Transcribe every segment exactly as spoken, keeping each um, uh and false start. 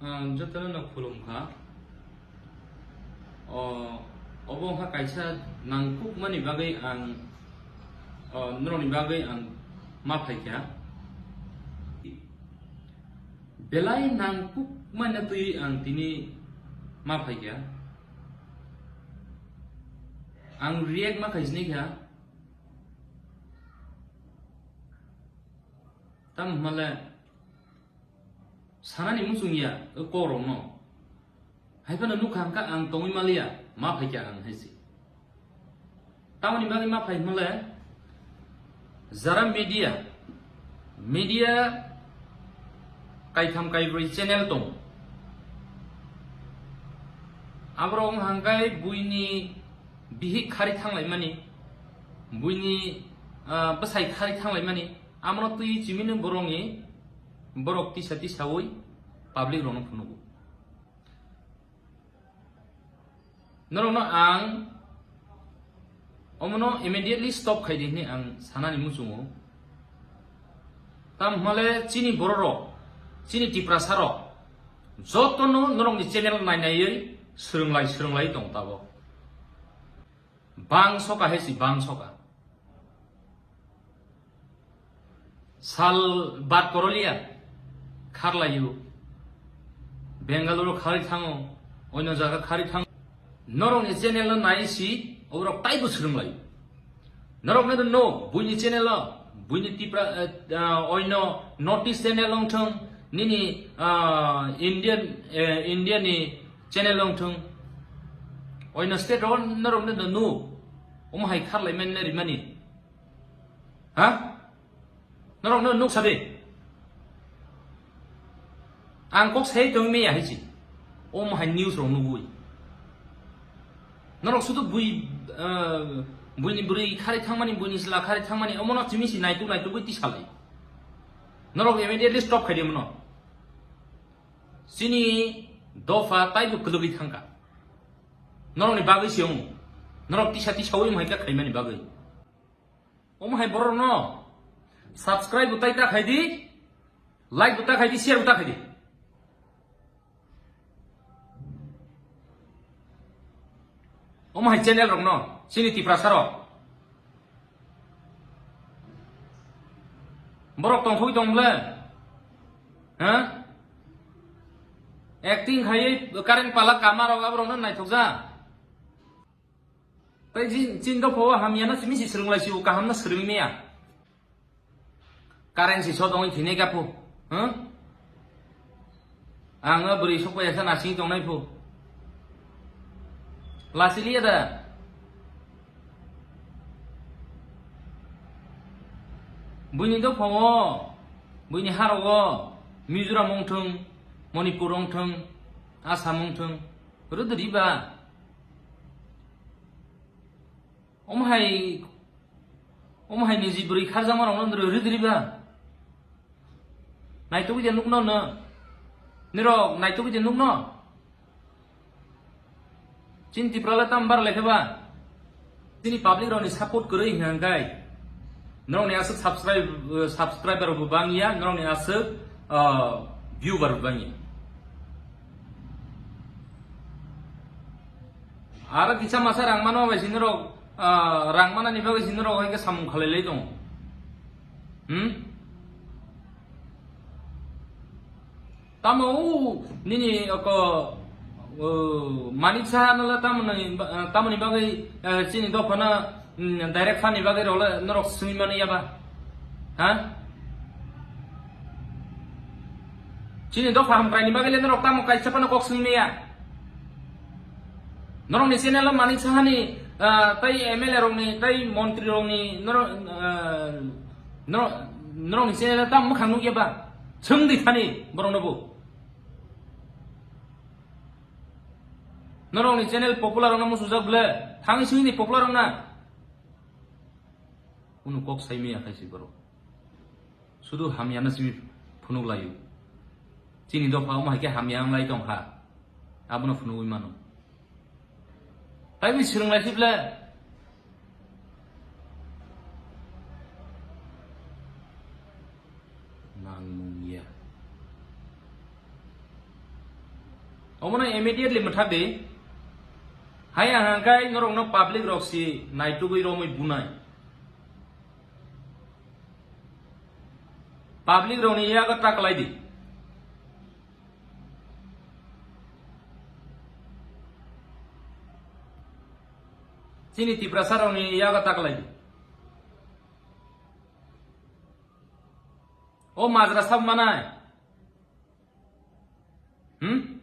Ang jotono no khulum kha. O, obo wngkha kaisa nangkukmani bagwi ang, o, norokni bagwi ang ma phaikha. Belai nangkukmani twi ang tini ma phaikha. Ang react ma khaisini kha. Tamo hwnle sanani muchung ya o kokrokno. Hai phano nukha hwnkha ang tongwi maliya, ma phaikha ang hai se. Tamoni bagwi ma phai hwnle, jara media, media kaitham kaibrwi channel tong. Aborok wngkha hwnkhe buini bihik khari thanglaimani, buini, ah, bwsai khari thanglaimani, amono twi chimino borokni, borok tisa tisaui public rokno phunugo. Norokno ang omono immediately stop khai di hwnwi ang sanani muchungo. Tamo hwnle chini bororok, chini Tiprasarok jotono norokni channel nai naiwi swrwnglai swrwnglai tong tabok. Bang soka hai si bang soka. Sal bat koroliya kharlaio. Bengaluru khari thango, oino jaga khari thango. Norokni channel no nai si oborok taibo swrwnglaio. Norok no, no, buini channel o, buini Tipra, eh, ah, oino North East channel wngthung, nini, ah, Indian, eh, India ni channel wngthung. Oino state o norok no, no, omo hai kharlai mani rimani. Ha? Norok no nuksa de. Ang kok sai tong meya hai si. Omo hai news rok nugui. Norok sudu bui, eh, buini bwrwi khari thangmani, buini chwla khari thangmani, omono chimi si naituk naitugui tisalai. Norok immediately stop khai di mono. Chini dopha taibo kwlwgwi thangkha. Norokni bagwi se wng. Norok tisa tisaui wng hai kha khaimani bagwi. Omo hai borok no subscribe bo tai ta khai di, like bo ta khai di, share bo ta khai di. Omo hai channel rok no, chini Tiprasa rok. Borok tongthogwi tong ble. Ha? Acting khai current pala kama rok abo rok no naithok ja. Tai jin, jin dopha o hamya no simi si swrwng lai si o kaham no swrwng maya. Current si so tongwi thini ka phu. Huh? Ang o bwrwi sok pai ya sa nasing tong nai phu. Lasi liya da. Buini dopha o, buini haro o, Mizoram ong thung, Manipur ong thung, Assam ong thung. Rwdwrwi ba. Omo hai, omo hai niji bwrwi kharjakma rokno nrw rwdwrwi ba. Naitugwi de nukno no. Nirok naitugwi de nukno. Chini Tripura le tam bar lekhe ba. Chini public rokni support kwrwi hwnka hwnkhe norokni aswk subscribe, subscriber bo bangya, norokni aswk, ah, viewer bo bangya. Aro kisa masa rang mano bai si norok, ah, rang manani bagwi si norok hai khe samung khalai lai tongo. Hmm? Tamo o nini oko, o, Manik Saha no le tamoni ba-, tamoni bagwi, eh, chini dophano, mm, direct fan ni bagwi rok le norok swngwi mani ya ba? Ha? Chini dopha hamkrai ni bagwi le norok tamo kaisa phano kok swngwi maya? Norokni channel o Manik Sahani, ah, tei M L A rokni, tei montri rokni, norok, ah, norok, norokni channel o tamo mwkhang nukya ba? Swngdi thani borokno bo. Norokni channel popular rokno muchujak ble, thangwi swngdi popular rokna. Kunu kok sai maya khai si borok. Sudu hamyano simi phunuk laio. Chini dopha omo hai khe hamya wng lai tong kha. Abono phunugwi mano. Tai bini swrwng lai si ble. Nangmung ya. Omono immediately mwthak di. Hai ang hangkai norokno public rok si naitugwi romwi bunai. Public rokni yago ta kwlai di. Chini Tiprasa rokni yago ta kwlai di. O majra sab manai. Hmm?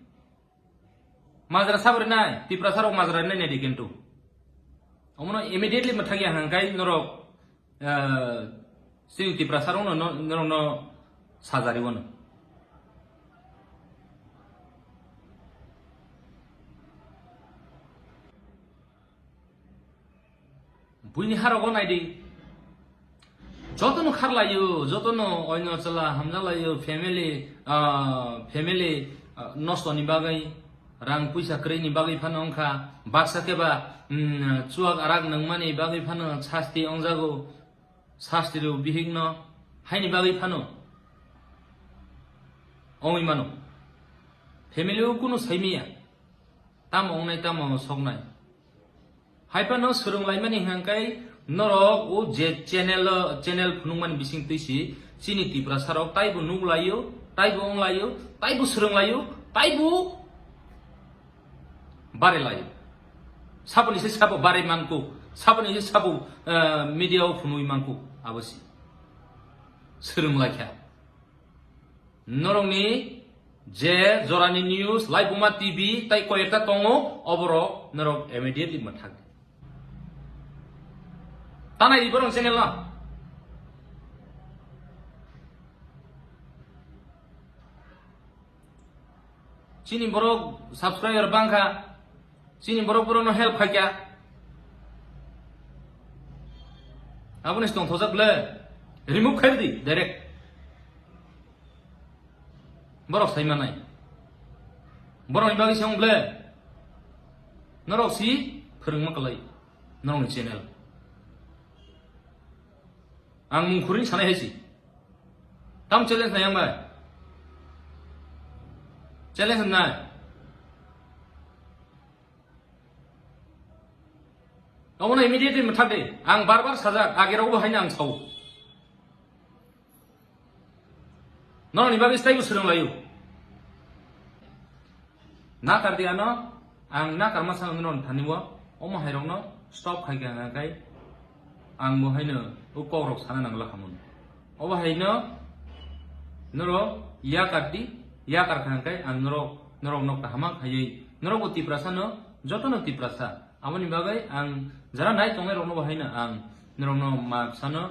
Majra sab rinai, Tiprasa rok majra rinai nai di kintu. Omono immediately mwthak ya hangkai norok, eh, chini Tiprasa rokno, no-, norokno sajari wano. Buini harogo naidi. Jotono kharlaio, jotono oino chwla hamjalaio, family, ah, family, ah, nostoni bagwi, rang puisa kwrwini bagwi phano wngkha, baksa khe ba, mm, chuak arak nungmani bagwi phano sasti wngjago, sasti rw bihikno, haini bagwi phano wngwi mano. Family o kunu saimanya, tamo wngnai, tamo soknai. Hai phano swrwng laimani hwnkhai norok o je channel o, channel phunukmani bising twi si chini Tiprasa rok taibo nuk laio, taibo wng laio, taibo swrwng laio, taibo bare laio. Saboni se sabo bare manku, saboni se sabo, eh, media o phunui manku, abo si swrwng laikha. Norokni je jorani news, Laibuma T V, tai koyekta tongo, oborok norok immediately mwthak di. Tanai di borok channel no. Chini borok subscriber bangkha, chini borok borokno help khaikha. Aboni se tongthokjak le remove khai di direct. Borok sai manai. Borokni bagwi se wng ble. Norok si phwrwngma kwlai. Norokni channel. Ang mung khurwini sanai hai si. Tam challenge nai ang bai. Challenge nai. Omono immediately mwthak di. Ang bar bar sajak, agerokbo haino ang sao. Norokni bagwi taibo swrwng laio. Nakar di ano, ang nakarma sano norokni thani o, omo hairokno stop khai kha hwnkhai, ang bo haino o kokrok sana nangla khamung. Obo haino norok yakar di, yakar kha hwnkhai ang norok, norokno kaham khaiwi, norokbo Tiprasano, jotono Tiprasa. Aboni bagwi ang jara nai tongnai rokno bo haino ang norokno ma sano,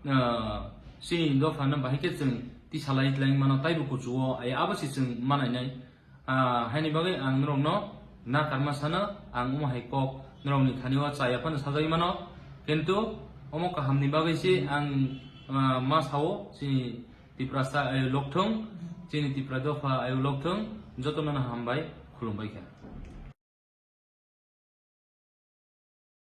ah, chini dopha no bahai khe chwng tisa lai tlai mano, taibo kuchugo ai abo se chwng manai nai. Ah, haini bagwi ang norokno nakarma sano, ang omo hai kok norokni thani o chaya phano sajagwi mano, kintu omo kahamni bagwi se ang, ah, ma sao chini Tiprasa ayo lokthung, chini Tipra dopha ayo lokthung, jotono no hambai khulumbai kha.